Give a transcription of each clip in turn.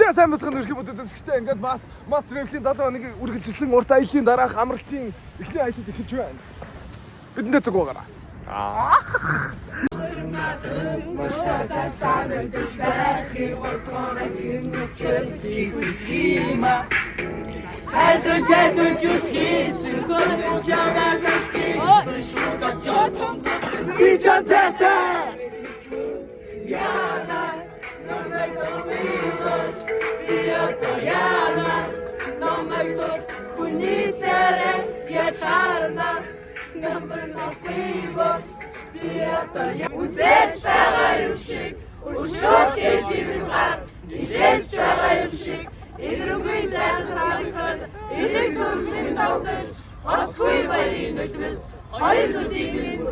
За, сайн байцгаана, өрхий бүдүү үзэгчтэй. Ингээд бас Mass Travel-ийн 7 хоногийн үргэлжилсэн урт аяллаа дараах амралтын эхний аялал эхэлж байна. Бидэндээ зүг байгаарай. Би чантайтай. Хүний царай ячаарна намбар нохойбос би одоо үзэж байгаа юм шиг өшөөх гэж юм гар нилээж байгаа юм шиг энэрэнгүй сайхан санагдаад элэг зүрхний догдож хоцгүй баярын нүдмэс хоёр нүдийг минь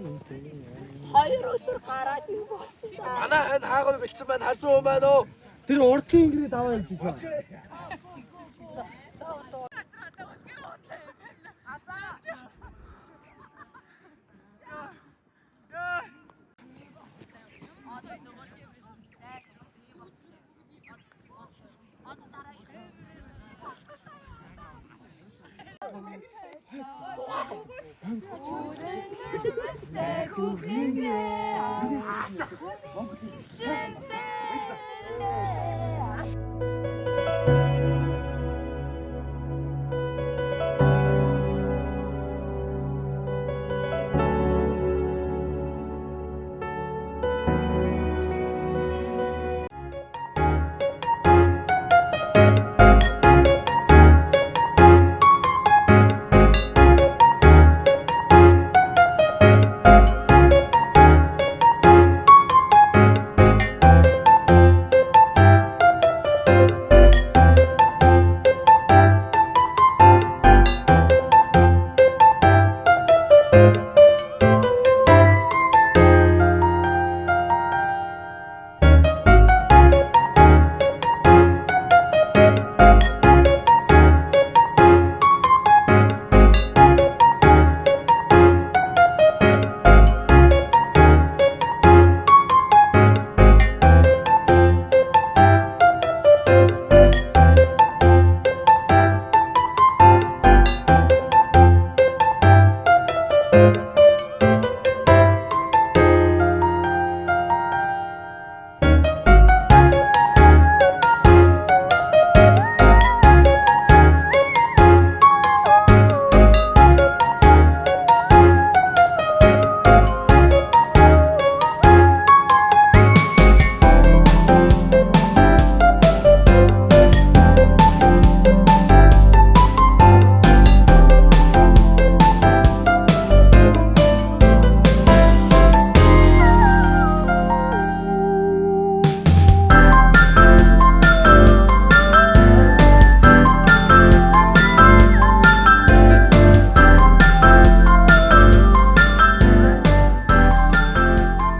бүрдээрээ. Хоёр өдөр гараад юу болсон? Манай хань хаагур бэлдсэн байна. Харсан юм байна уу? Тэр урдлын ингэрээ даваа явж ирсэн.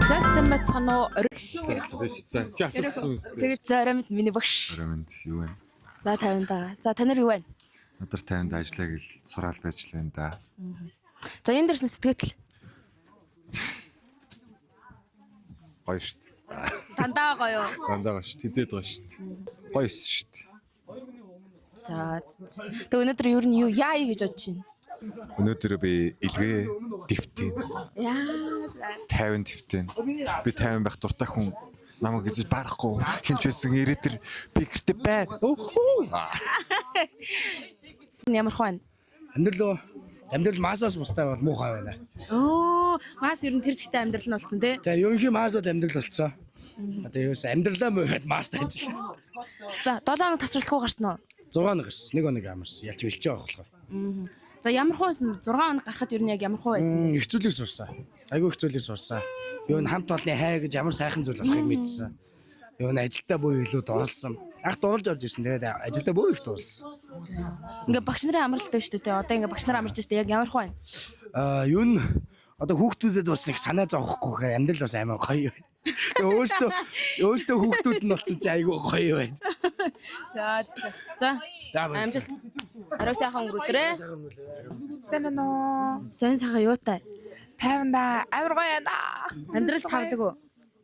За, сайн байцгаана уу? Оргиш. За, чи асуусан үстэй. Тэгээд за, орой мэнд, миний багш. Орой мэнд, юу вэ? За, 50 да. За, та нар юу вэ? Өдөр 50-нд ажиллаа гэл сураал байж л байна да. За, энэ дэрсэн сэтгэл. Гоё шүү дээ. Дандаа гоё юу? Дандаа гоё шүү дээ. Хизээд гоё шүү дээ. Гоё эс шүү дээ. За. Тэг өнөөдөр ер нь юу яа гэж бодож байна? Өнөөдөр би илгээ дэвтэн. Яа. За. 50 дэвтэн. Би 50 байх дуртай хүн намайг гэж барахгүй хинч байсан ирээдэр би гэрте байна. Ямар хөө байна? Амьдрал амьдрал маасаас бустай бол муухай байна. Оо, маас ер нь тэр чигтээ амьдрал нь болцсон тий. Тэгээ ерөнхий маасууд амьдрал болцсон. Одоо юус амьдралаа муугаад маастай ажиллаа. За, 7 хоног тасралтгүй гарсан уу? 6 хоног гарсан. 1 хоног амарсан. Ялч бэлчээ байгаа болохоор. За, ямар хөө байсан? 6 хоног гарахад ер нь яг ямар хөө байсан? Их зүйлийг сурсан. Айгүй их зүйлийг сурсан. Юу н хамт олонны хай гэж ямар сайхан зүйл болохыг мэдсэн. Юу н ажилдаа бөө илүү дуулсан. Анх дуулж орж ирсэн. Тэгээд ажилдаа бөө их дуулсан. Ингээ багш нарын амралт байна шүү дээ. Одоо ингээ багш нар амарч шүү дээ. Яг ямар хөө байна? Аа юу н одоо хүүхдүүдэд бас нэг санаа зовхгүй гэхээр амьдрал бас амар гоё байна. Тэгээ өөрөөсөө хүүхдүүд нь болсон чи айгүй гоё байна. За, за. За. За баярлалаа. Амжилт. Ариу сайхан өнгөрүүлээрэ. Сайн байна уу? Сонь сайхан юутай? 50-да амар гоё байна. Амьдрал тавлаг уу?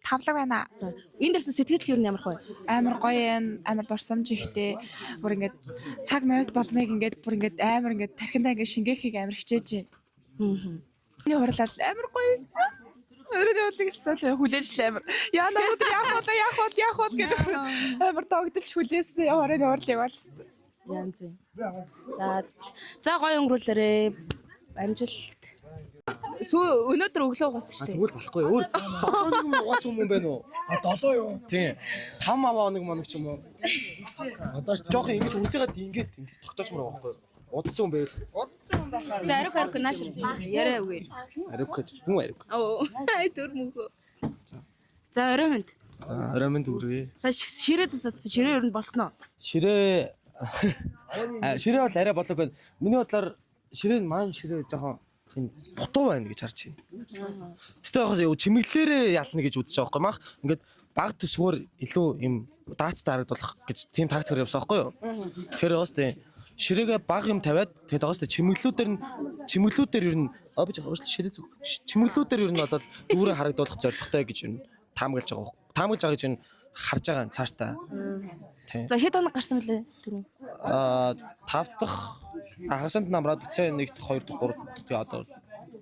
Тавлаг байна. За. Энэ дэрсэн сэтгэл юу ямар хөө? Амар гоё байна. Амар дурсамж ихтэй. Бүр ингээд цаг минут болгоныг ингээд бүр ингээд амар ингээд тархиндаа ингээд шингээхийг амар хичээж байна. Аа. Миний хурлал амар гоё. Өрөөний хурлыг өстөл хүлээж л амар. Яа өнөөдөр яах бол яах бол яах бол гэдэг амар догдолж хүлээсэн. Оройн хурлыг бол өстөл. Янз юм. За за гоё өнгөрүүлээрэ. Амжилт. Сүү өнөөдөр өглөө угаасан шүү дээ. Тэгвэл болохгүй. Өөр 7 хоног юм угаасан юм байна уу? А 7 юу? Тийм. 5 аваа хоног моног ч юм уу. Одоо ч жоохон ингэж үрж байгаад ингэж ингэж тогтоочмор байгаа байхгүй юу? Удсан юм байл. За ариук ариук наашир яриа үгүй. Ариук гэж юм ариук. Оо төр мөнхөө. За орой минь. Орой минь дүргээ. Сая ширээ засаадсан. Ширээ ер нь болсноо. Ширээ ширээ бол арай болоог байна. Миний бодлоор ширээ нь маань ширээ жоохон юм дутуу байна гэж харж байна. Гэтэ яг юу чимэглэрээ ялна гэж үзэж байгаа байхгүй мах. Ингээд баг төсвөр илүү юм даацтай харагдуулах гэж тийм тактикээр явсан байхгүй юу? Тэгэхээр бас тийм ширээгээ баг юм тавиад тэгээд байгаас тийм чимэглүүдээр нь чимэглүүдээр ер нь аа би жоохон ширээ зүг. Чимэглүүдээр ер нь бол дүүрээ харагдуулах зорилготой гэж ер нь таамаглаж байгаа байхгүй. Таамаглаж байгаа гэж ер нь харж байгаа юм цаашдаа. За хэд хоног гарсан бэлээ түрүү? Аа тав дахь хагасанд намраад үцээ 1 дахь 2 дахь 3 дахь тэгээ одоо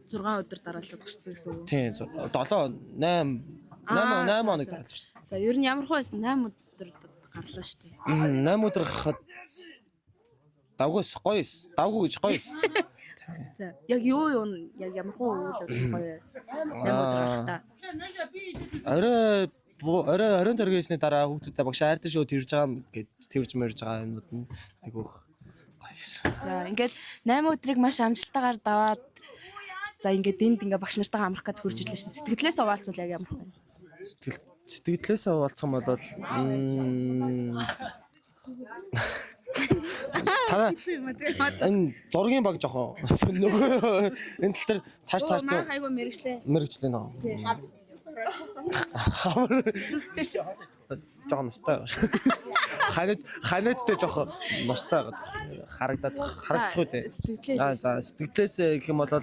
6 өдөр дараалал гарсан гэсэн үг. тийм 7 8 8 8 хоног дараалж гарсан. За ер нь ямар хөө байсан? 8 өдөр гарлаа шүү дээ. 8 өдөр гарахад давгүйс гоёс давгүй гэж гоёс. За яг юу юу яг ямар хөө үйл явдал гоё 8 өдөр гарах та. Орой орой оройн төргөөсний дараа хүүхдүүдээ багш айртан шүү тэрж байгаа юм гэж тэрж мэрж байгаа юмнууд нь айгүйх гоёс. За ингээд 8 өдрийг маш амжилттайгаар даваад за ингээд энд ингээд багш нартайгаа амрах гээд хурж ирлээ шин. Сэтгэлээс хуваалцвал яг ямар вэ? Сэтгэлээсээ хуваалцах юм бол та энэ зургийн баг жоохон нөгөө энэ тал дээр цааш цааш Маа хайгуу мэрэгчлээ. Мэрэгчлээ нөө. Хамар. Жоохон нустай. Ханад ханадтай жоохон нустай харагдаад харагдчих үү дээ. Аа за сэтгэлээс гэх юм бол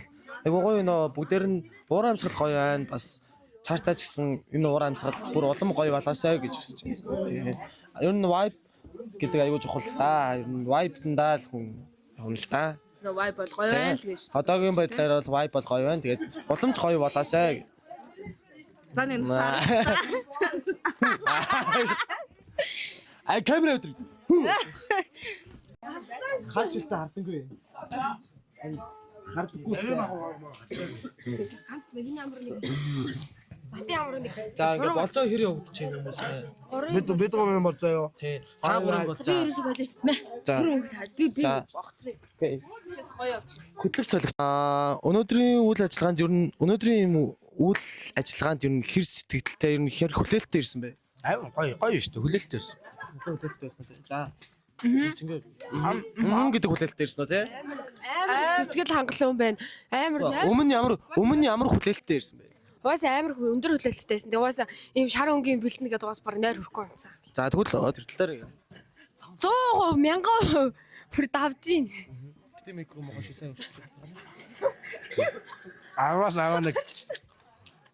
айгуу гоё нөө бүгдээр нь уур амьсгал гоё байна. Бас цаашдаа ч гэсэн энэ уур амьсгал бүр улам гоё болоосай гэж хүсэж байна. Тийм. Ер нь vibe гэдэг айгуу чухал да. Ер нь vibe-тандаа л хүн явна л да. Vibe бол гоё байна л гэж. Одоогийн байдлаар бол vibe бол гоё байна. Тэгээд уламж гоё болоосай. За нэг сар. А камера өдр. Хар шилтэй харсангүй. Хардаггүй. Ганц миний амар нэг Батын амар нэг. За ингээ болцоо хэр явагдаж байна юм уу? Бид гурван болцоо юу? Тий. Та гурван Би болцоо. ерөөсөө болъё. Мэ. За. Би За. огцрыг. Окей. Гоё явчих. Хөтлөх солих. Аа өнөөдрийн үйл ажиллагаанд ер нь өнөөдрийн юм үйл ажиллагаанд ер нь хэр сэтгэлтэй ер нь хэр хүлээлттэй ирсэн бэ? Амар гоё гоё шүү дээ. Хүлээлттэй байсан. Хүлээлттэй байсан үү? За. Ингээ мм гэдэг хүлээлттэй ирсэн үү те? Амар сэтгэл хангалуун байна. Амар Өмнө ямар хүлээлттэй ирсэн бэ? Угаасаа амар өндөр хүлээлттэй байсан. Тэгээ угаасаа ийм шар өнгийн бэлтэнэ гэдэг угаас баг нойр хөрөхгүй унцсан. За тэгвэл тэр тал дээр 100% 1000% бүр давж гин. битээ микро могоо шүсэн. Аваас аваа нэг.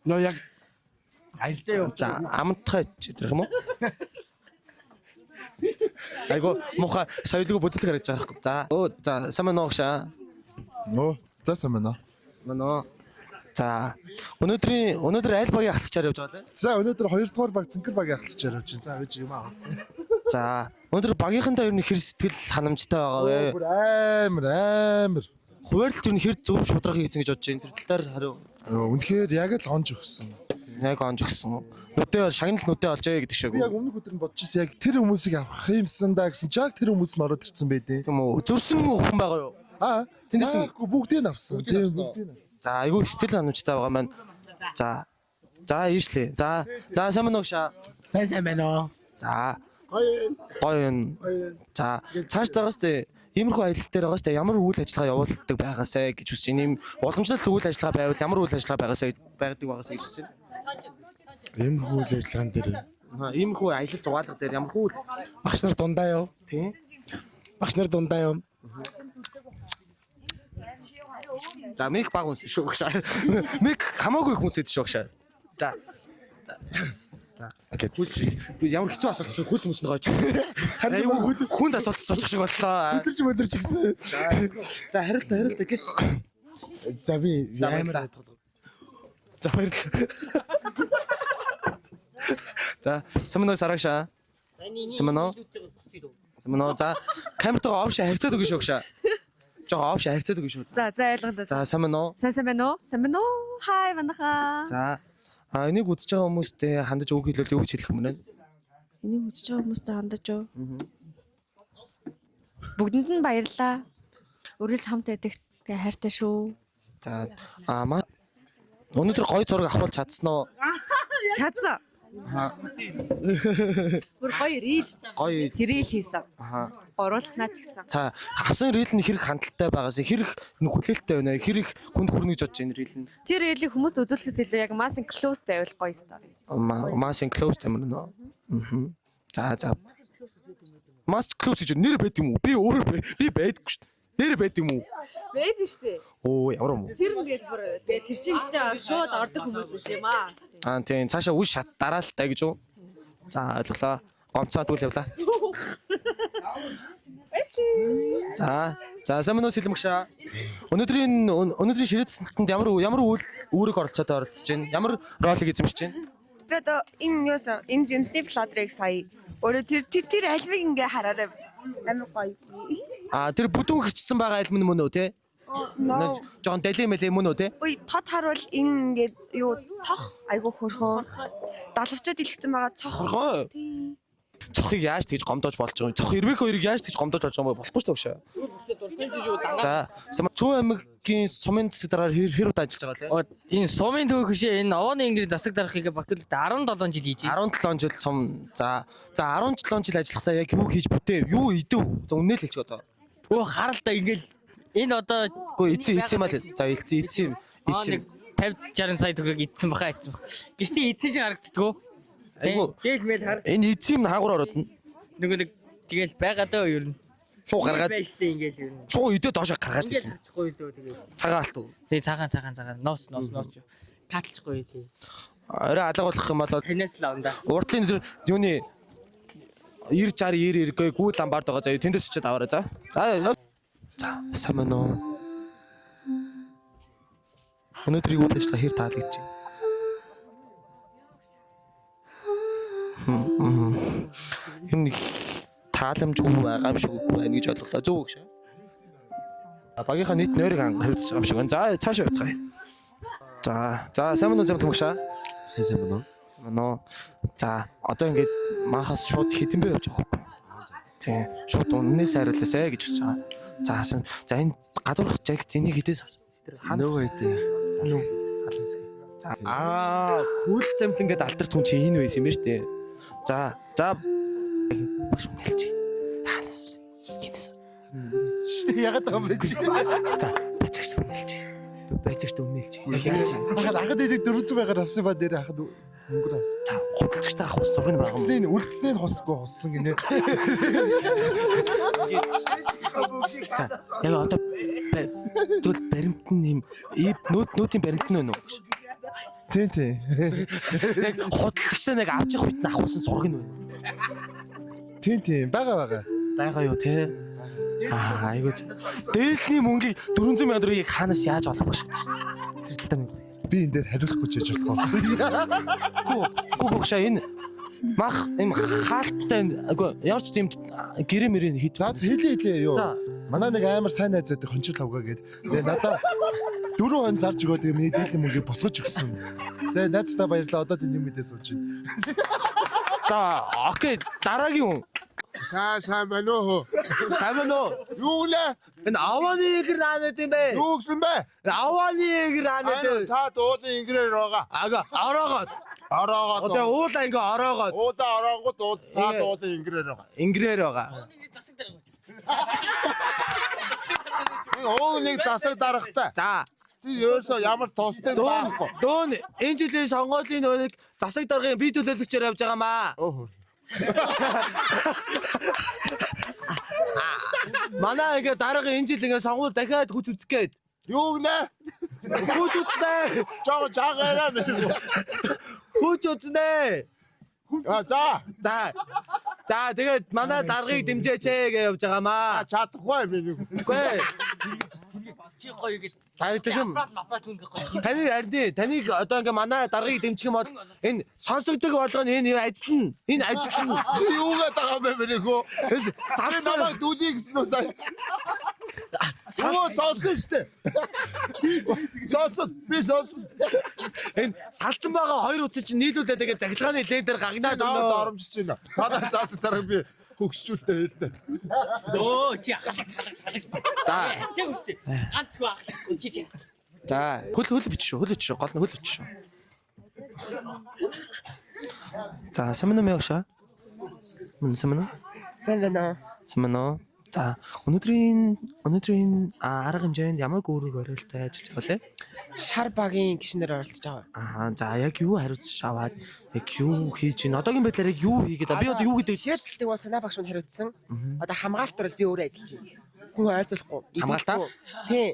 Нөө яг Аялдаа явж. За амтхай идэх юм уу? Айгу муухай соёлгүй бүтлэг харагдаж байгаа байхгүй. За өө за сайн байна уу гшаа? Оо, за сайн байна. Сайн байна уу? За өнөөдөр аль багийн ахлагчаар явж байгаа лээ? За өнөөдөр 2 дугаар баг Цэнхэр багийн ахлагчаар явж байна. За би юм аа. За өнөөдөр багийнхантай ер нь хэр сэтгэл ханамжтай байгаа вэ? Бүр амар амар. Хуваарлт ер нь хэр зөв шударга хийсэн гэж бодож байна. Тэр тал дээр хариу. Үнэхээр яг л онж өгсөн. Яг онж өгсөн. Нүдээ шагнал нүдээ олжээ гэдэг шиг. Би яг өмнөх өдөр нь бодож ирсэн яг тэр хүмүүсийг авах юмсан да гэсэн чи яг тэр хүмүүс нь ороод ирсэн байдیں۔ Тийм үү? Зөрсөн хүн байгаа юу? Аа Тэндээс нь- бүгдийг нь авсан. Тийм бүгдийг нь авсан. За айгүй сэтгэл ханамжтай байгаа маань. За. За ийшлээ. За за сайн байна уу гшаа? Сайн сайн байна уу? За. Гоё. Гоё юм. За цааш байгаа сте иймэрхүү аялал дээр байгаа сте ямар үйл ажиллагаа явуулдаг байгаасай гэж хүсэж байна. Ийм уламжлалт үйл ажиллагаа байвал ямар үйл ажиллагаа байгаасай байдаг байгаасай гэж хүсэж байна. Иймэрхүү үйл ажиллагаан дээр Аа, Иймэрхүү аялал зугаалга дээр ямар хүү багш нар дундаа юу? тийм. Багш нар дундаа юу? За миг баг хүнс шүү гшаа. Миг хамаагүй их хүнс шүү гшаа. За. За. Хүс би ямар хэцүү асуулт асуух хүс мүс нөхөж. Харин хүнд асуулт асуучих шиг боллоо. Өдөрч өдөрч гэсэн. За хариултаа хариултаа гэс. За би За баярлалаа. За баярлалаа. За Сэмэнэ сарагша. Сэмэнэ. Сэмэнэ за камертайгаа овш харьцаад өгнө шүү гшаа. Жохоо овш харьцаад өгнө шүү. За за ойлголоо. За сайн уу? Сайн сайн байна уу? Сайн байна уу? Хай манайхаа. За а энийг үзэж байгаа хүмүүстээ хандаж үг хэлвэл юу гэж хэлэх юм бэ? Энийг үзэж байгаа хүмүүстээ хандаж юу? Бүгдэнд нь баярлалаа. Үргэлж хамт байдаг тэгээ хайртай шүү. За а ма өнөөдөр гоё зураг авахул чадсан уу? Чадсан. Бүр гоё reel. Гоё. Reel хийсэн. Аха. Гуруулхнаа ч гэсэн. За авсан reel нь хэрэг хандлттай байгаас хэрэг хүлээлттэй байна. Хэрэг хүнд хүрнэ гэж бодож байна reel нь. Тэр reel ийг хүмүүст үзүүлэхээс илүү яг mass enclosed байвал гоё story. Mass enclosed юм нөө. Аа. За за. Mass close гэж нэр байд юм уу? Би өөрөө би байдаггүй шүү дээ. Нэр байд юм уу? Байдаг шүү дээ. Оо ямар юм уу? Тэр нь тэгэл бүр тэр чинь гэтээ шууд ордог хүмүүс биш юм аа. Аа тийм цаашаа үл шат дараалтай гэж үү? За ойлголоо. Гомцоо тэгвэл явлаа. За за сайн мөн үү сэлмэгшаа. Өнөөдрийн өнөөдрийн ширээ цэцэнтэнд ямар ямар үйл үүрэг оролцоотой оролцож байна? Ямар ролыг эзэмшиж байна? Би одоо энэ юусан энэ жимсний пладрыг сая өөрөө тэр тэр тэр альмыг ингээ хараарай амар гоё. Аа тэр бүдүүн хэрчсэн байгаа альм нь мөн үү те? No. Жохон дали мэлээ мөн үү те? Үй тод харуул энэ ингээд юу цох айгу хөрхөн далавчаад илгэсэн байгаа цох. Хөрхөн. Цохыг яаж тэгж гомдоож болж байгаа юм? Цох эрвэх хоёрыг яаж тэгж гомдоож болж байгаа юм бэ? Болохгүй шүү дээ. За, Цүү аймгийн сумын засаг даргаар хэр удаа ажиллаж байгаа лээ? Энэ сумын төвөх бишээ энэ овооны ингэрийн засаг дарахыг бакалаврт 17 жил хийж байна. 17 жил сум. За, за 17 жил ажиллахдаа яг юу хийж бүтээв? Юу идэв? За үнэ л хэлчих одоо. Өө харалта ингээл энэ одоо Үгүй эцээ эцээ мал. За эцээ эцээ эцээ. нэг 50 60 сая төгрөг идсэн баха идсэн бах. Гэтэ эцээ чинь харагддгүү. Айгу. Тэгэл мэл хар. Энэ эцээ юм хаагур ороод нь. Нөгөө нэг тэгэл байгаа даа ер нь. Шуу гаргаад байжтэй ингээл ер нь. Шуу идэ доошо гаргаад. Ингээл харчихгүй дөө тэгэл. Цагаан алт уу? Тэг цагаан цагаан цагаан ноос ноос ноос. Катлчихгүй тий. Орой алга болох юм бол Танаас л авна да. Урдлын тэр юуны 90 60 90 90 гүү ламбард байгаа заяа тэндээс очиад аваарай за. За. За, сайн байна уу? Өнөөдрийг үйл ажиллагаа хэр таалагдж байна? Юм нэг тааламжгүй байгаа юм шиг байна гэж ойлголоо. Зөв үг шээ. Багийнхаа нийт нойрыг хавьцаж байгаа юм шиг байна. За, цаашаа явцгаая. За, за сайн байна уу зам тэмгшаа? Сайн сайн байна уу? Сайн байна уу? За, одоо ингээд маахаас шууд хитэн бэ явж байгаа байхгүй. Тийм, шууд үннээс хариулаасай гэж хүсэж байгаа. За, за энэ гадуурх жагт энийг хитээс авсан. Тэр хаана Нөгөө хэдий. 70 сая. За, аа, хүл замлан гээд алдарт хүн чи энэ байсан юм байна шүү дээ. За, за багш үнэлж. Хаанаас авсан? Хинээс авсан? Шүү дээ ягаад байгаа юм бэ чи? За, байцаагч үнэлж. Байцаагч үнэлж. Яг яасан юм? Ахад ахад энийг 400 байгаар авсан ба дээр ахад мөнгөр авсан. За, худалдагчтай авах ус зургийг байгаа юм. Үлдсэний үлдсэний хусгүй хуссан гинэ. За, яг одоо тэгвэл баримт нь юм нөөт нөөтийн баримт нь байна уу гэж. Тийм тийм. Яг худалдагчтай нэг авч явах үед нь авахсан зураг нь байна. Тийм тийм. Бага бага. Байгаа юу те? Аа айгуу. Дээлний мөнгийг 400 сая төгрөгийг хаанаас яаж олох вэ? Тэр талдаа нэг. Би энэ дээр хариулахгүй ч яж болох уу? Гүү гүү гүгшаа энэ мах юм хаалттай үгүй ямар ч тийм гэрээ мэрээ хит. За хэлээ хэлээ юу. За. Манай нэг амар сайн найз байдаг хончил авгаа гээд. Тэгээ надаа 4 хон зарж өгөөд тэгээ миний дээлний мөнгийг босгож өгсөн. Тэгээ найздаа баярлалаа. Одоо тэний мэдээ сууж байна. За окей дараагийн хүн. Сайн сайн байна уу? Сайн байна уу? Юу гэлээ? Энэ авааны эгэр наанад юм бэ? Юу гэсэн бэ? Авааны эгэр наанад. Та дуулын ингэрээр байгаа. Ага ороогоод. Ороогоод. Одоо уулаа ингээ ороогоод. Уулаа оронгууд уул та дуулын ингэрээр байгаа. Ингэрээр байгаа. Нэг уул нэг засаг дарахтай. За. Тэр ерөөсөө ямар тустай байхгүй. Дөөн энэ жилийн сонгуулийн нөгөө нэг засаг даргын бие төлөөлөгчөөр явж байгаа маа. Манай ингээ дарга энэ жил ингээ сонгуул дахиад хүч үзэх гээд. Юу гинэ? Хүч үзнэ. Жоо жаагаараа мэн. Хүч үзнэ. А за. За. За тэгээд манай даргыг дэмжээч ээ гэж явж байгаа маа. Чадахгүй би. Үгүй ээ. Чи гоё гэл. Таны Аппарат маппарат хүн гоё. Таны харин таныг одоо ингээ манай даргыг дэмжих юм бол энэ сонсогддог болгоно энэ ажил нь энэ ажил нь Чи юу гэдэг байгаа юм бэ мэрэгөө? Салцсан Намайг дүлий гэсэн үү сая? Юу сонсон штэ. Сонсон би сонсон. Энэ салцсан байгаа хоёр утас чинь нийлүүлээд ингээ захилгааны лен дээр гагнаад Намайг өнөө. доромжиж байна. Танаа заасан царга би хөгсчүүлтэй хэлнэ. Өө чи ахлах. За. Тийм үү штэ. Ганц хүү ахлахгүй чи чи. За хөл хөл бич шүү хөл бич шүү гол нь хөл бич шүү. За сайн уу мягша? Мөн сайн уу? Сайн байна уу? Сайн байна уу? За өнөөдрийн арга хэмжээнд ямар үүрэг оройлтой ажиллаж байгаа лээ? Шар багийн гишүүнээр оролцож байгаа. Аа за яг юу хариуцж аваад яг юу хийж байна? Одоогийн байдлаар яг юу хийгээд байгаа? Би одоо юу гэдэг Ширээцэлдэг бол санаа багш минь хариуцсан. Одоо хамгаалт бол би өөрөө ажиллаж байна. Хүн ойлгохгүй. Хамгаалтаа? Тий.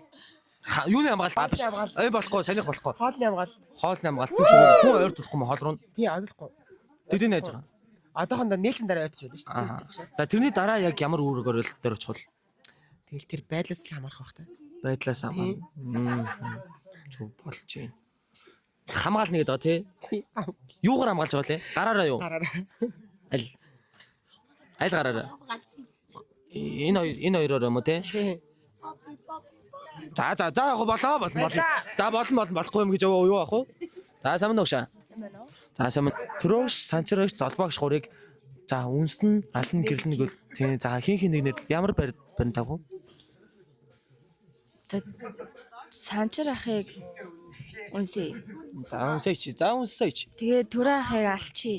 Юуны хамгаалт? Аа, биш. Хоолны хамгаалт. Ой болохгүй, санийх болохгүй. Хоолны хамгаалт. Хоолны хамгаалт. Хүн ойртуулахгүй мө хоол руу. Тий, ойлгохгүй. Тэдний яаж байгаа? Одоохондоо нээлтэн дараа ойртож байна шүү Аа. дээ. За тэрний дараа яг ямар үүрэг оройлт дээр очих вэ? Тэгэл тэр байдлаас л хамаарах бах та. Байдлаас хамаарна. Зүг болж байна. Хамгаална гэдэг байгаа тий? Юугаар хамгаалж байгаа лээ? Гараараа юу? Гараараа. Аль аль гараараа? Энэ хоёроор юм уу тий? Тий. За за за яг болоо болно болно. За болно болно болохгүй юм гэж юу аах вэ? За сайн мөн өгшөө. Сайн байна уу? За сайн мөн. Төрөөш, санчрагч, золбоогш гурыг за үнсэн, алн гэрлэн нэг бол тий. За хин хин нэг нэр ямар барь барь тавх вэ? За санчир ахыг үнсээ. За үнсээч. За үнсээч. Тэгээ төрөө ахыг алчи.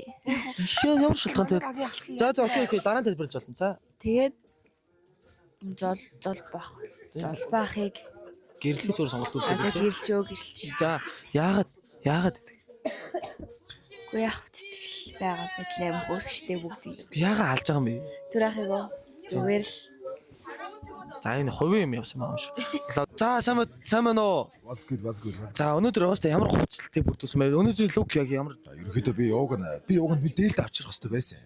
Шээ ямар шалтгаан тэгэл. За за окей окей дараа нь тайлбарлаж болно. За Тэгээд зол золбоох. Золбоохыг гэрлэхээс өөр сонголт а за үлдээ. гэрэлж өө гэрэлж. За яагаад яагаад гэдэг? Үгүй яах вэ тэгэл байгаа байдал аим хөөрхштэй бүгд ингэ. Яагаад алж байгаа юм бэ? Төр ахыг өө зүгээр л За энэ хувийн юм явсан байгаа юм шиг. За сайн ба- сайн байна уу? What's good, what's good, what's good. За өнөөдөр угаасаа ямар хувцлтыг бүрдүүлсэн бэ? Өнөөдрийн лук яг ямар Ерөнхийдөө би юуг нь би юуг нь би дээлд авчрах хэрэгтэй байсан.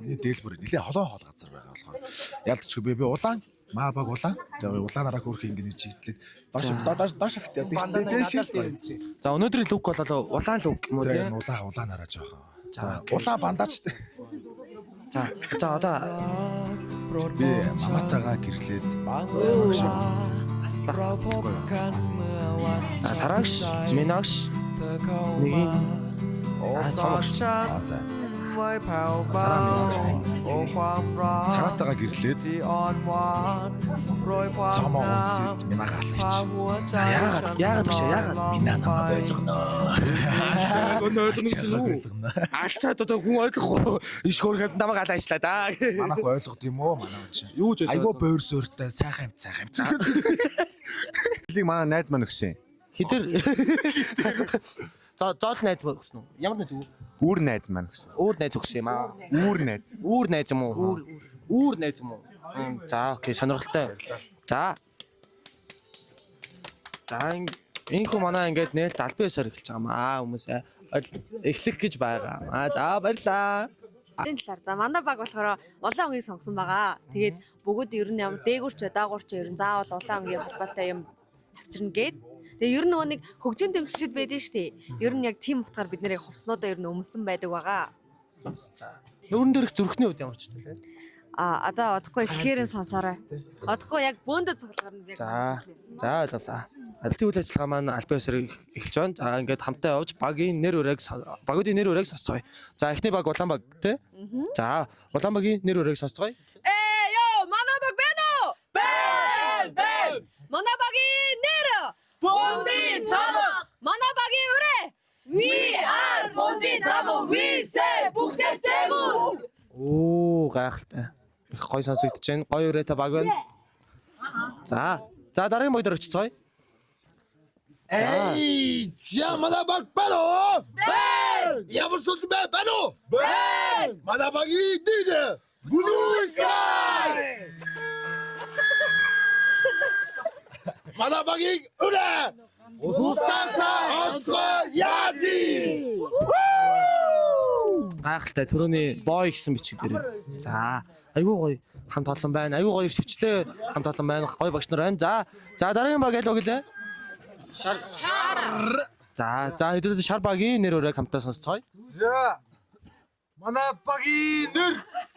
Миний дээл бүр нэлээ холоо хоол газар байгаа болохоор ялцчгүй би улаан маа баг улаан. Тэгээ улаанаараа хөөх ингэ нэг чиглээд доош доош доош ихтэй дээш дээш. За өнөөдрийн лук бол улаан лук юм уу Тэгээ тийм? улаан улаанаараа жоохон. За Улаан бандаж. За за одоо Би маматайгаа гэрлээд сараг шиг байсан. За сарагш, минагш нэг За цомогш. Аа за. Сараа минь цом. Сараатайгаа гэрлээд цомоо үнсээд минагаа алгаж. За яагаад яагаад гэж яагаад Минаа намайг ойлгоно. Өнөө ойлгоно гэсэн үү? Алцаад одоо хүн ойлгохгүй. Иш хөөрхөд намайг алаачлаа да. Манайх ойлгох юм уу? Манай хүн чинь. Юу ч байсан. Айгуу бойр суурьтай сайхан амт сайхан амт. Хөлийг манай найз маань өгсөн. Хитэр За зоол найз өгсөн үү? Ямар найз үү? Үүр найз маань өгсөн. Өөр найз өгсөн юм аа. Үүр найз. Үүр найз юм уу? Үүр үүр найз юм уу? За окей сонирхолтой. За. За Инхүү манай ингээд нээлт албан ёсоор эхэлж байгаа юм аа хүмүүс эхлэх гэж байгаа. Аа за баярлаа. Энэ талаар за манай баг болохоор улаан өнгийг сонгосон байгаа. Тэгээд бүгд ер нь ямар дээгүүрч бай даагуурч ер нь заавал улаан өнгийн холбоотой юм авчирна гээд. Тэгээ ер нь нөгөө нэг хөгжин дэмжигчд байдэн штэ. Ер нь яг тийм утгаар бид нэр хувцснуудаа ер нь өмсөн байдаг байгаа. Нүүрэн дээрх зүрхний үед ямар ч төлөө. А одоо одохгүй ихээр нь сонсоорой. Одохгүй яг бөөндө цоглохоор нь яг За. За ойлголаа. Албан үйл ажиллагаа маань албан ёсоор эхэлж байна. За ингээд хамтаа явж багийн нэр үрээг багуудын нэр үрээг сонсцгоё. За эхний баг Улаан баг тий. За Улаан багийн нэр үрээг сонсцгоё. Ээ ёо манай баг байна уу? Бэн бэн. Манай багийн нэр Бөндийн тамга. Манай багийн үрээ We are Бөндийн тамга. We say бүхнээс дээгүүр. Оо гайхалтай. Их гоё сонсогдож байна. Гоё үрээтэй баг байна. За. За дараагийн баг дээр очицгоё. Эй, за манай баг байна уу? Бэн! Ямар сүлд бэ байна уу? Бэн! Манай багийн нэр Blue Sky! Манай багийн үрээ Бусдасаа онцгой яаны! Гайхалтай түрүүний бой гэсэн бичиг дээр. За айгүй гоё хамт олон байна. Айгүй гоё эрсвчтэй хамт олон байна. Гоё багш нар байна. За за дараагийн баг аль баг лээ? Шар. За за хэдүүлээ шар багийн нэр үрээг хамтаа сонсцгоё. За. Манай багийн нэр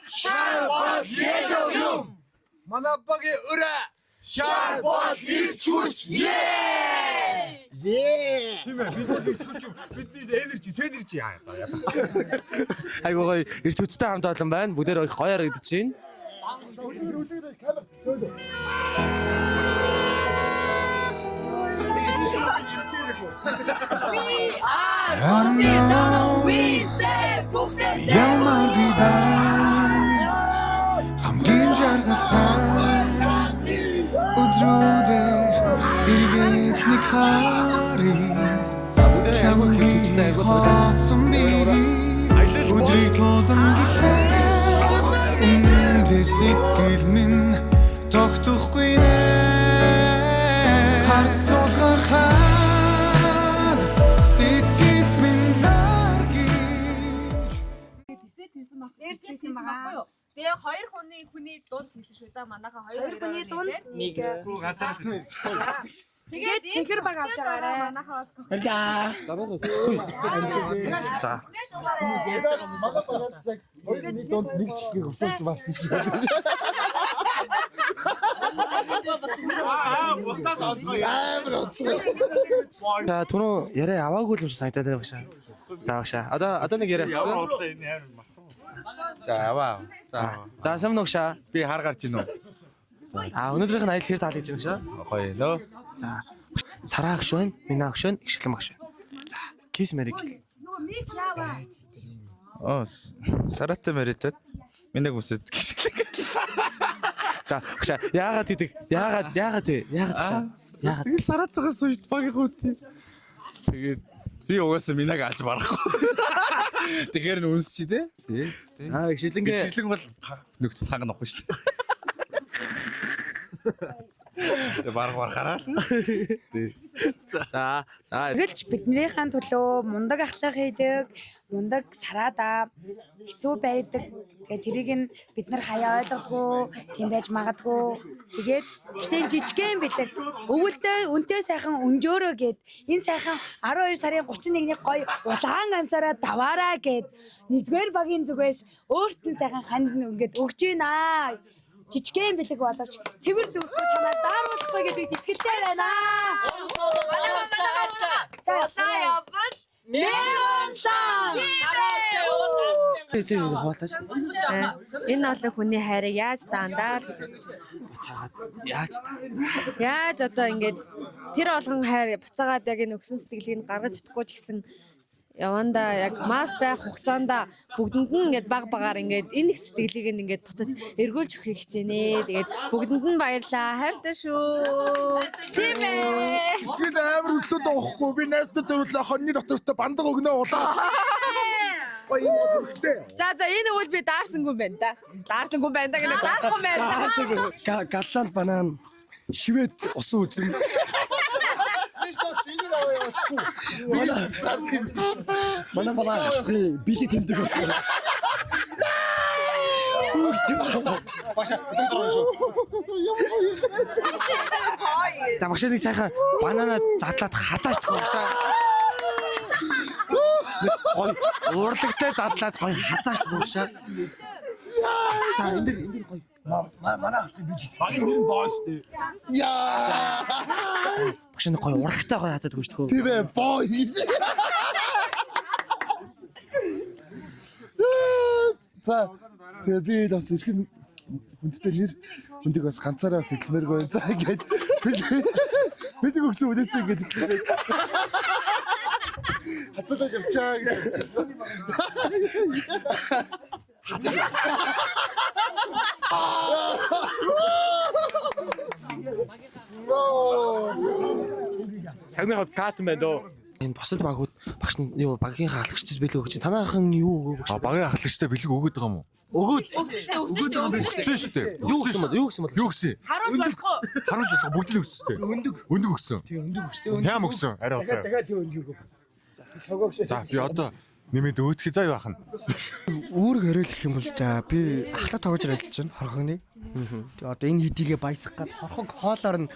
Шар бол yellow юм. Манай багийн өрөө Шар бол ирч хүч. Тийм ээ. Бид ирч хүч бидний energy, synergy яа за яа. Айгүй гоё эрч хүчтэй хамт олон байна. Бүгдээр их гоё харагдаж байна. We are Бөндийн тамга. We say бүхнээс Ямар би бай хамгийн жаргалтай өдрүүдээ эргээд нэг харъя. Бүгдээр айгүй их эрч хүчтэй айгүй гоё. Хоосон би өдрийг тулан гэхэд үнэндээ сэтгэл минь тогтохгүй нэ харц тулгаар хаад сэтгэлд минь нар гэж Тэсээ тэрсэн баг. Тэрсэн байхгүй юу? Тэгээ хоёр хүний дунд хийсэн шүү. За манайхаа хоёр хүний дунд нэг. Ганцаар л. Тэгээд цэнхэр баг авч байгаарай. Манайхаа бас Баярлаа. За. Манай багаас яг хоёр хүний дунд нэг чихгийг өсөж авсан шиг. Аа, бусдаас онцгой. Амар онцгой. За түрүү яриа аваагүй л юм шиг санагдаад байна багшаа. За багшаа. Одоо нэг яриа Ямар авчихсан. удлаа энэ амар мартав. За аваа. За. За сайн мөн багшаа. Би хар гарч ийн үү? А өнөөдрийнх нь аялал хэр таалагдж байна багшаа? Гоё нөө. За. Сараа агш байна, Минаа агш байна, Игшгэлэн багш байна. За, кис мэрэг. Нөгөө мик яаваа. Оо, саратай мэритад минаг үсэд гიშгэлэг. За, багшаа яагаад гэдэг? Яагаад яагаад вэ? Яагаад багшаа? Яагаад? Тэгэл саратайгаа сууж багийн хүүтэй. Тэгээд би угаасаа минаг алж барахгүй. Тэгэхээр нь үнсчи те. Тий. За, Игшгэлэнгээ Гიშгэлэн бол нөхцөл ханган авахгүй шүү дээ. Тэгээ бараг бараг хараа л. Тий. За, за Үргэлж биднийхэн төлөө мундаг ахлах хийдэг, мундаг сараадаа хэцүү байдаг. Тэгээд тэрийг нь бид нар хаяа ойлгодгоо, тийм байж магадгүй. Тэгээд гэтээ жижигхэн бэлэг. Өвөлдөө үнтэй сайхан өнжөөрөө гэд энэ сайхан 12 сарын 31-ний гоё улаан амсаараа даваараа гэд нэгдүгээр багийн зүгээс өөрт нь сайхан ханд нь ингээд өгч байна. Жижигхэн бэлэг боловч цэвэр дүүргүй чамаа дааруулахгүй гэдэгт итгэлтэй байна. Улаан явбал Мегонлон. Зээ зээ хуваалцаач. Энэ олон хүний хайрыг яаж даандаа л гэж бодчих. Буцаагаад яаж та? Яаж одоо ингээд тэр болгон хайр буцаагаад яг энэ өгсөн сэтгэлийг нь гаргаж чадахгүй ч гэсэн явандаа яг маст байх хугацаанд бүгдэнд нь ингээд баг багаар ингээд энэ их сэтгэлийг нь ингээд буцаж эргүүлж өгөхийг хичээнэ. Тэгээд бүгдэнд нь баярлаа. Хайртай шүү. Тийм ээ. Сэтгэл амар хөдлөөд байгаа хгүй. Би найздаа зөвлөө хоньны дотортой бандаг өгнө улаа. Гоё юм зүрхтэй. За за энэ үйл би даарсангүй юм байна да. Даарсангүй юм байна да гэнэ даарахгүй юм байна да. Галланд банан, шивэд усан үзэм. Манай манай ахлахын бэлэг тэмдэг болохоор. Багшаа өдөр шүү. За багшаа нэг сайхан банана задлаад хазаашдаг багшаа. Гой урлагтай задлаад гой хазаашдаг багшаа. За энэ дэр энэ дэр гой. Манай ахлахын бэлэг. Багийн нэр нь боо шүү дээ. Яа. Багшаа нэг гой урлагтай гой хазаад өгч төхөө. Тийм ээ боо гэж. За тэгээ би бас эрхэн хүндтэй нэр хүндийг бас ганцаараа бас идэлмээргүй. За ингээд бид өгсөн үнээсээ ингээд хацуулаад явчаа гэж. Сагны хол кат байна дөө. Энэ бусад багууд багш нь юу багийнхаа ахлагчдад бэлэг өгч танаахан юу өгөө багш? А багийн ахлагчтай бэлэг өгөөд байгаа юм уу? Өгөөд Өгдөө шүү дээ. Өгсөн шүү дээ. Юу гэсэн бол юу гэсэн бол Юу гэсэн? Харуулж болохгүй. Харуулж болох бүгд л өгсөн шүү дээ. Өндөг. Өндөг өгсөн. Тийм өндөг өгсөн. Яам өгсөн? Арай удаа. Дахиад тийм өндөг өгөө. Согоогш. За би одоо нэмээд өөдхий заа юу ах нь. Үүрэг хориолох юм бол за би ахлах тоглож ажиллаж байна хорхогны. Тэгээ одоо энэ хэдийгээ баясгах гад хорхог хоолоор нь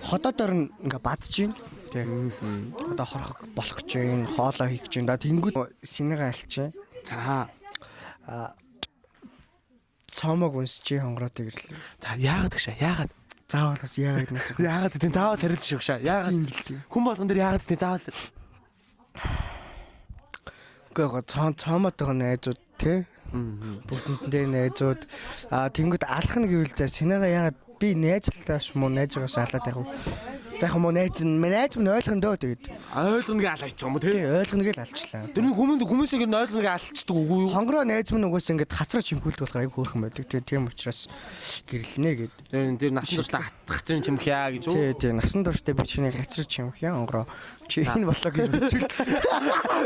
ходоодоор нь ингээ бадж байна. Тэг. Одоо хорхог болох гэж байна, хоолоо хийх гэж байна. Тэнгүүд синега алчаа. За а цоомог унсчи хонгороотой гэрлээ. За яагаад гэшээ? Яагаад? Заавал бас яагаад нэс. Яагаад тийм заавал тариад шүү гэшээ. Яагаад? Хүн болгон дээр яагаад тийм заавал Үгүй яг цоом цоомотойгоо найзууд тий. Бүгдэндээ найзууд аа тэнгүүд алах нь гэвэл за синега яагаад би найзлалтаас муу найзаагаас алаад яг. За яг муу найз нь найз минь ойлгоно дөө тэгээд. Ойлгоно гэ алаачих юм уу тий? Тий ойлгоно гээл алчлаа. Тэр нэг хүмүүсийг нь ойлгоно гэ алчдаг үгүй юу? Хонгороо найз минь угаасаа ингээд хацраа чимхүүлдэг болохоор айгүй хөөрхөн байдаг. Тэгээд тийм учраас гэрлэнэ гэд. Тэр насан туршлаа хацрын чимхья гэж үү? Тий, тий насан туршдаа би чиний хацраа чимхья онгороо. Чи энэ блог үзэл.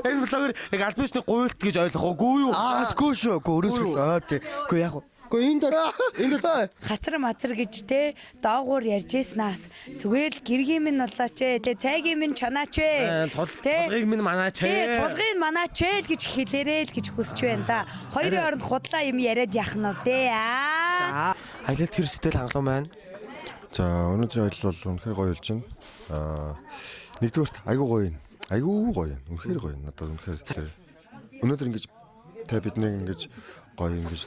Энэ блогер яг аль бисны гуйлт гэж ойлгох үгүй юу? Аа, сгүй шүү. Үгүй өрөөсгөл. Аа тий. Үгүй яг Үгүй энд бол энд бол Хацар мацар гэж те доогуур ярьж ийснаас зүгээр л гэргийн минь болооч ээ те цайгийн минь чанаач ээ тулгыг минь манаач те ээ. тулгыг манаач ээ л гэж хэлээрээ л гэж хүсэж байна да. Хоёрын оронд худлаа юм яриад яах нь вэ аа. За аялал тэр сэтгэл хангалуун байна. За өнөөдрийн аялал бол үнэхээр гоё болж байна. Аа нэгдүгээрт айгүй гоё юм. Айгүй гоё юм. Үнэхээр гоё юм. Надад үнэхээр тэр өнөөдөр ингэж та биднийг ингэж гоё ингэж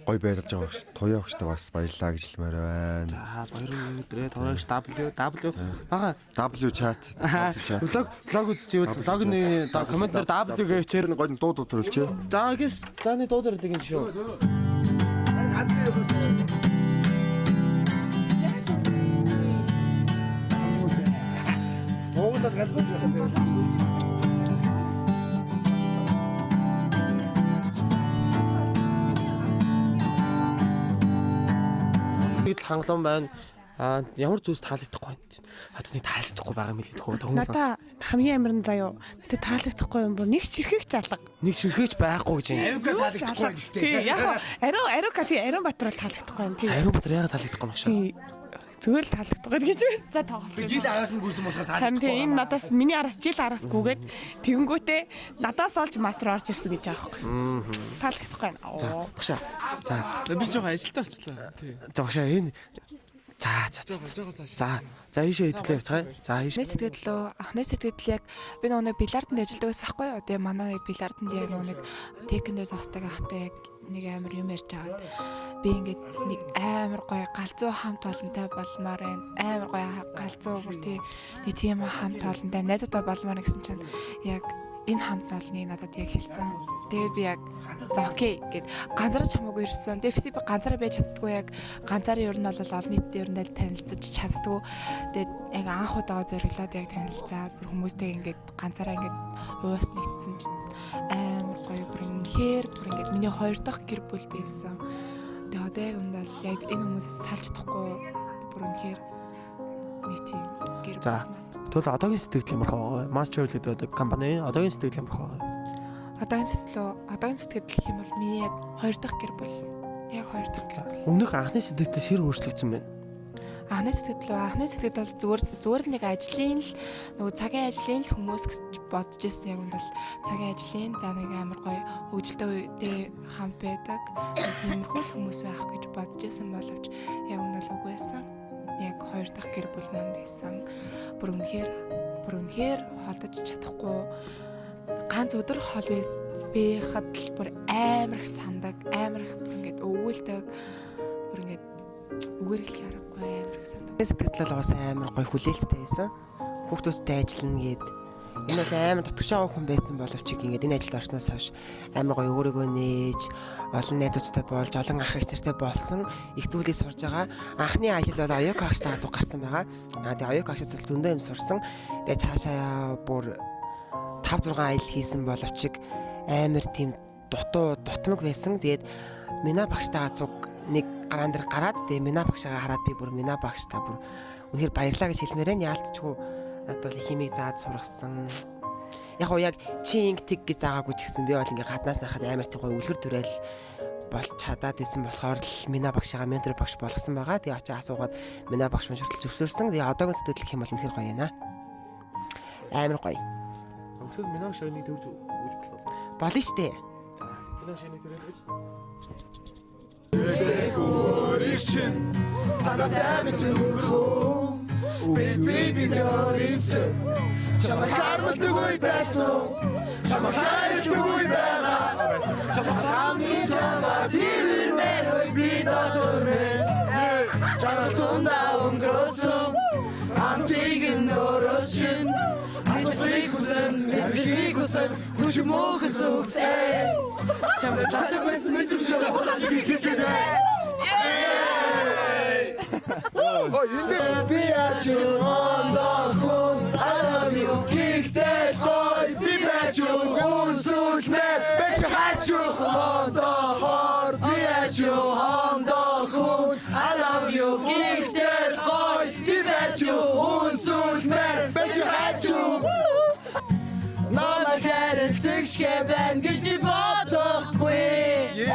гоё байлгаж байгаа багш. Туяа багштай бас баярлалаа гэж хэлмээр байна. За баярын өнөөдрөө туяагч W W бага W chat. W chat. Блог блог үзчихвэл блогны коммент дээр W гэвчээр нь гоё дуу дуу зөрлөж. За гэс за нэг дуу зөрлөг юм шүү. Монгол бол ганц байх. Тэгэл хангалуун байна. Аа ямар зүйлс таалагдахгүй байна. Одоо нэг таалагдахгүй байгаа юм лээ тхөө. Надаа хамгийн амар нь заяо. Надад таалагдахгүй юм бүр нэг чирхэгч алга. Нэг ширхэгч байхгүй гэж юм. Ариука таалагдахгүй байна гэхдээ. Тий, яг ариу ариука тий ариун Батар бол таалагдахгүй юм тий. Ариун Батар яагаад таалагдахгүй юм багшаа? Зүгээр л таалагдахгүй гэж би за тоглолт. Жил араас нь гүйсэн болохоор Харин таалагдахгүй. тий энэ надаас миний араас жил араас гүгээд тэгэнгүүтээ надаас олж мастер орж ирсэн гэж аахгүй. Таалагдахгүй байна. За багшаа. За Би жоохон ажилдаа очлоо. Тий. За багшаа энэ За за за. За ийшээ хэдлээ явцгаая. За ийшээ. Анхны сэтгэл лөө анхны сэтгэл яг би нөгөө нэг бильярданд ажилладаг байсан байхгүй юу? Тэгээ манай бильярданд яг нөгөө нэг текэн дээр зогсдог ахтай яг нэг амар юм ярьж агаад би ингээд нэг амар гоё галзуу хамт олонтой болмоор байна. Амар гоё галзуу бүр тий нэг тийм хамт олонтой найзуудаа болмоор гэсэн чинь яг энэ хамт олныг надад яг хэлсэн. Тэгээ би яг за окей гэд ганцаараа ч хамаагүй ирсэн. Тэгээ би ганцаараа байж чаддгүй яг ганцаараа ер нь бол олон нийтэд ер нь л танилцаж чаддгүй. Тэгээд яг анх удаага зориглоод яг танилцаад бүр хүмүүстэй ингээд ганцаараа ингээд уус нэгдсэн чинь амар гоё бүр үнэхээр бүр ингээд миний хоёр дахь гэр бүл байсан. Тэгээ одоо яг үндэ бол яг энэ хүмүүсээс салж чадахгүй бүр үнэхээр нэг тийм гэр бүл. За тэгвэл одоогийн сэтгэл ямар хаа вэ? Master гэдэг одоо компани одоогийн сэтгэл ямар хаа вэ? Одоогийн сэтгэл үү? Одоогийн сэтгэл гэх юм бол миний яг хоёр дахь гэр бүл. Яг хоёр дахь гэр бүл. Өмнөх анхны сэтгэлээс хэр өөрчлөгдсөн бэ? Анхны сэтгэл анхны сэтгэл бол зүгээр зүгээр л нэг ажлын л нөгөө цагийн ажлын л хүмүүс гэж бодож ирсэн. Яг үнд бол цагийн ажлын за нэг амар гоё хөгжилтэй хамт байдаг. Тиймэрхүү л хүмүүс байх гэж бодож исэн боловч яг үнд бол үгүй байсан. Яг хоёр дахь гэр бүл маань байсан. Бүр үнэхээр холдож чадахгүй ганц өдөр хол байхад л бүр амар их сандаг, амар их бүр ингээд өвгөлдөг, бүр ингээд үгээр хэлэх аргагүй амар их сандаг. Сэтгэл бол угаасаа амар гоё хүлээлттэй байсан. Хүүхдүүдтэй ажиллана гээд энэ бол амар дутагшаа хүн байсан боловч ингээд энэ ажилд орсноос хойш амар гоё өөрийгөө нээж, олон найзуудтай болж, олон ах эгч нартай болсон их зүйлийг сурж байгаа. Анхны ажил бол оюука агштайгаа зүг гарсан байгаа. Аа тэгээ оюука агшаас бол зөндөө юм сурсан. Тэгээ цаашаа бүр 5 6 аялал хийсэн боловч амар тийм дутуу дутмаг байсан. Тэгээд Мина багштайгаа цуг нэг гараан дээр гараад тэгээ Мина багшаагаа хараад би бүр Мина багштай бүр үнэхээр баярлаа гэж хэлмээр байна. Яалтчгүй надад бол химийг зааж сургасан. Яг уу яг чи инг тэг гэж заагаагүй ч гэсэн би бол ингээ гаднаас харахад амар тийм гоё үлгэр дуурайл болж чадаад исэн болохоор л Мина багшаагаа ментор багш болгосон байгаа. Тэгээ очиж асуугаад Мина багш маань хүртэл зөвшөөрсөн. Тэгээ одоогийн сэтгэл гэх юм бол үнэхээр гоё юм аа. Амар гоё. Өсөд Мина багш нэг төрж өгч болох. Болно штэ. За, Мина багш нэг төрөл гэж. Өөрийг чинь санаатай мэт өнгөрхөө. Би би дөрөвсөн. Чамайг харамлдаг үе байсан уу? Чамайг хайрладаг үе байсан. Чамайг хамгийн чанга тэрмээр үе би дотор мэн. Жаргал тундаа өнгөрөөсөн. Амтыг нь өөрөөс чинь асуудлыг хүсэн, мэдрэлийг хүсэн, хүч мөөхөн сүсээ. Чамайг сатаг байсан мэдрэмж болж хэлчихнэ. Оо энэ дээр би яаж ондохон I love you гихтэй гой би байж үнсүүлмээр байж хайч ондохор би яаж ондохон I love you гихтэй гой би байж үнсүүлмээр байж хайч намайг хайрладаг шгэ байна гэж би бодохгүй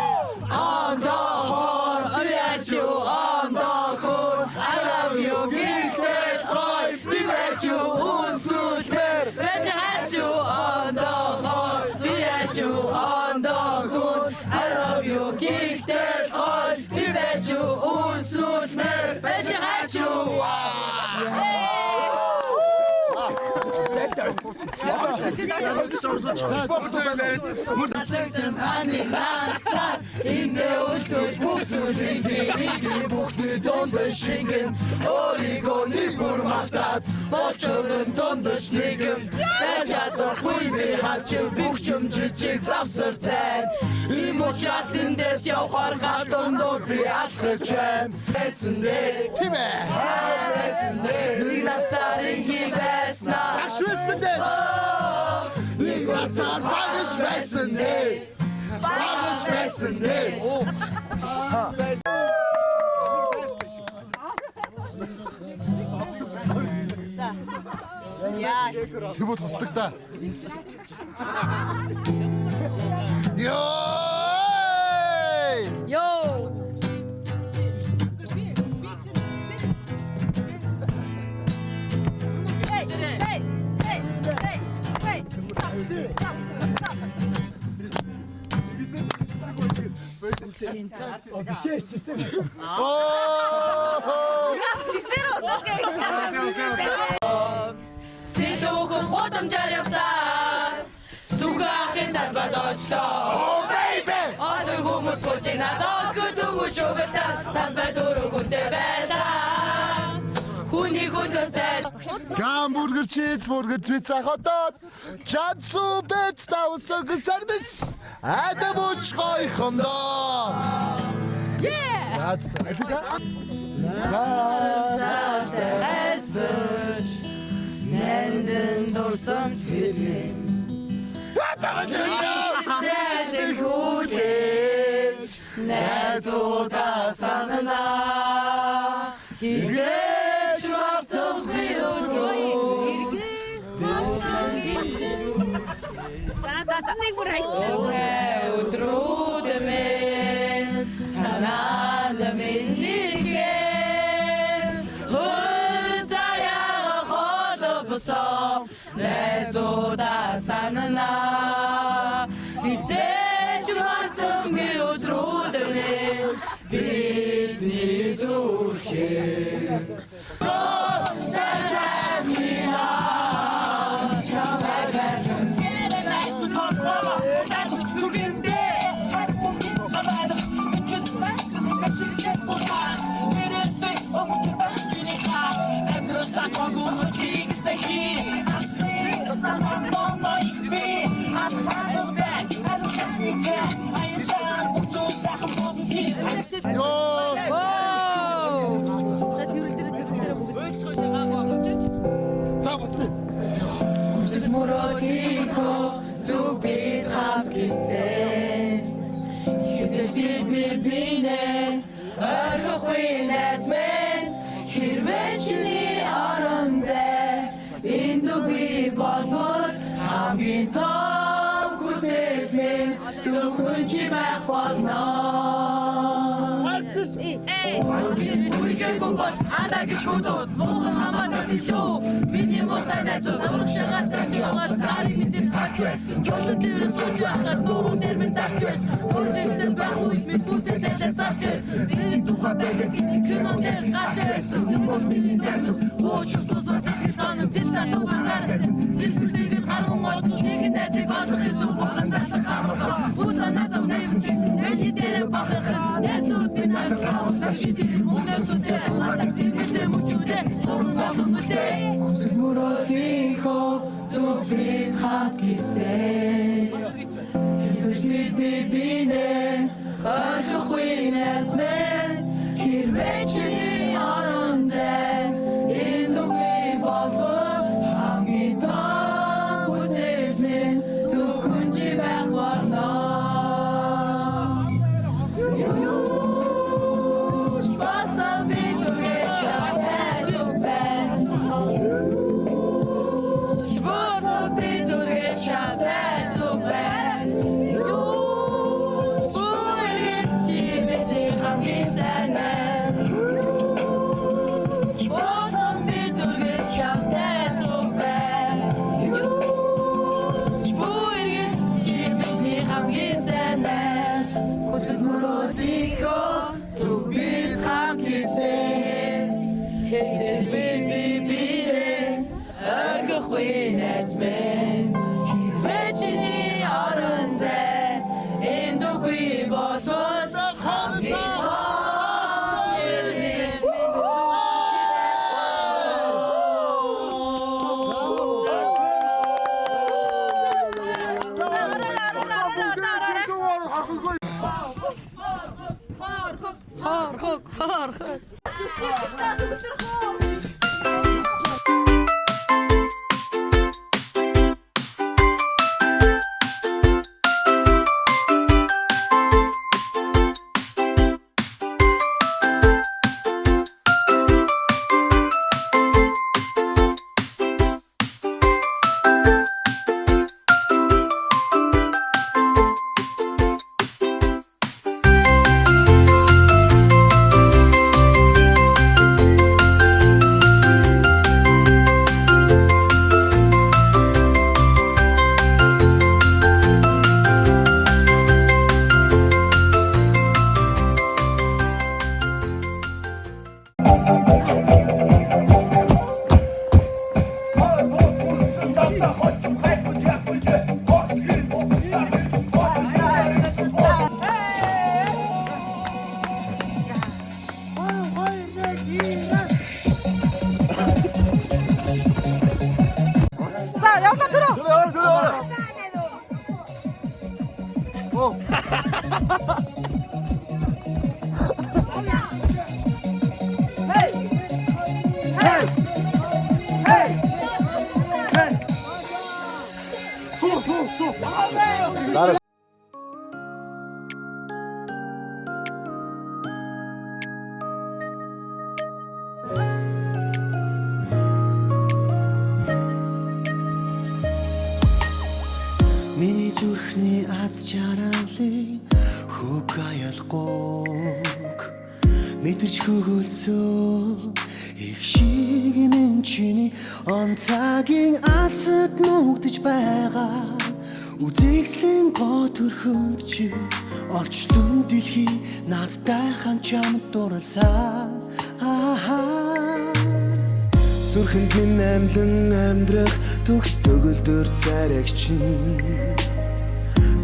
ондохор би яаж ондохон I love you гихтэй гой би байж үнсүүлмээр байж хайч ондохор би яаж ондохон I love you гихтэй гой би байж үнсүүлмээр байж хайч. Эндээ үлдвэл бүх зүйл ингийн бүхний дунд шингэн өөрийгөө нэг бүр мартаад болж өрн дундаж нэгэн байж чадахгүй би хавчин бүх юм жижиг завсар зайн ийм учраас эндээс явахаар гал дундуур би алхаж байна байсан дээ тийм ээ байсан дээ нэг насаар ингийн байснаа багш байсан дээ нэг насаар багш байсан дээ багш байсан дээ. За. Яа. Тэр бол тусдаг та. Йоо! Йоо. Hey, hey, hey, hey, hey. Stop. Stop. Stop. Сэлүүхэн гудамжаар явсан. Сүхэн ахын талбайд очлоо. Oh baby! Олон хүмүүс гуйж надад өгдөг шүгэлтэн талбай дөрөв хүнтэй байлаа. Хүний хөлөө зай. Гамбургер, чизбургер, пицца хотод Чадсу бэт тавсаг сервис Адам уч гойхондоо. Yeah! За за. Алика. Насалтай Нандин дурсан цэвэн. Зайлэг хүлээж найзуудаа санана. Хизээж мартахгүй өдрөө. За за за нэг бүр хайчлаа. Өдрүүд минь санаанд минь нэгэн. Хизээч мартамгүй өдрүүд өрнө Бидний зүрхээ За тэрүүл дээр тэрүүл дээр бүгд. За босоо. Хүсэл мөрөөдийнхөө зүг бид хамт гисэн. Хизээж бид би бинэ орхихгүй найз минь хэрвээ чиний орон зай энд үгүй болвол хамгийн том хүсэл минь зөвхөн чи байх болно. Үгээгүй бол андаа гэж хүндүүд муухан хамаатаас илүү миний муу сайн найзууд урагшаагаар дажгаад нарыг минь дээр таарч байсан. Жолон дээр сууж байхад нуруу дээр минь дарч байсан. Өөрийн дээр байх үед минь бүтэн дайлаар зарч байсан. Бидний тухай байдаг кинон дээр гарч байсан. Тэр бол миний найзууд уучлах тусмаа сэтгэл ханам зэл залуу базаар зэлбэртэйгээр гарган одон нэгэн найзыг олох хэцүү болон дадлах амархан. Бүх санаа зов найзам чи аль хэдээрээ бахархан. Найзууд минь надад хаустай шидэр мөнөөс үдэ надад зингэлтэй мөчүүдэ цорн болон үлдээ. Хүсэл мөрөөдийнхөө зүг бид хамт гисэн. Хизээж бид би бинэ орхихгүй найз минь хэрвээ чиний орон зай энд үгүй болвол хамгийн том хүсэл минь зөвхөн чи байх болно. Юуч болсон бид үргэлж чамтай зүг байна. Юуч болсон бид үргэлж чамтай зүг байна. Юуч үргэлж чи бидний хамгийн сайн найз. Юуч болсон бид үргэлж чамтай зүг байна. Юуч үргэлж чи бидний хамгийн сайн найз. Хүсэл мөрөөдийнхөө зүг бид хамт гисэн. Хизээж би би бинэ орхихгүй найз минь. Хэрвээ чиний орон зай энд үгүй болвол хамгийн том хүсэл зөвхөн чи байх Хорхог хорхог. За явлаа төрөө. Төрөө төрөө. Оо. Hey! Hey! Hey! Hey! Суу суу суу. Дараа Миний зүрхний аз жаргалыг хөг аялгүйг мэдэрч хөгөлсөө их шиг минь чиний он цагийн алсад нүгдэж байгаа. Үзэгслийн гоо төрхөнд чи орчлон дэлхий надтай хамт чамд дурласан. Зүрхэнд минь амлан амьдрах төгс төгөлдөр царайг чинь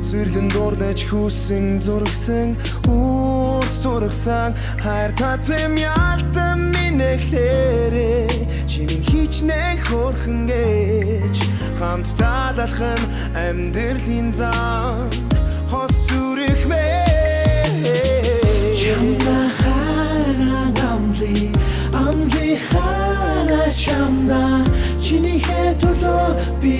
зүрлэн дурлаж хүсэн зургсан үүд зургсан хайр татам ялтан минь эхлээрээ чи минь хичнээн хөөрхөн гэж хамт таалах нь амьдралын зам хос зүрх мэ Чамда хараа амли амли хараа чамда чинийхээ төлөө би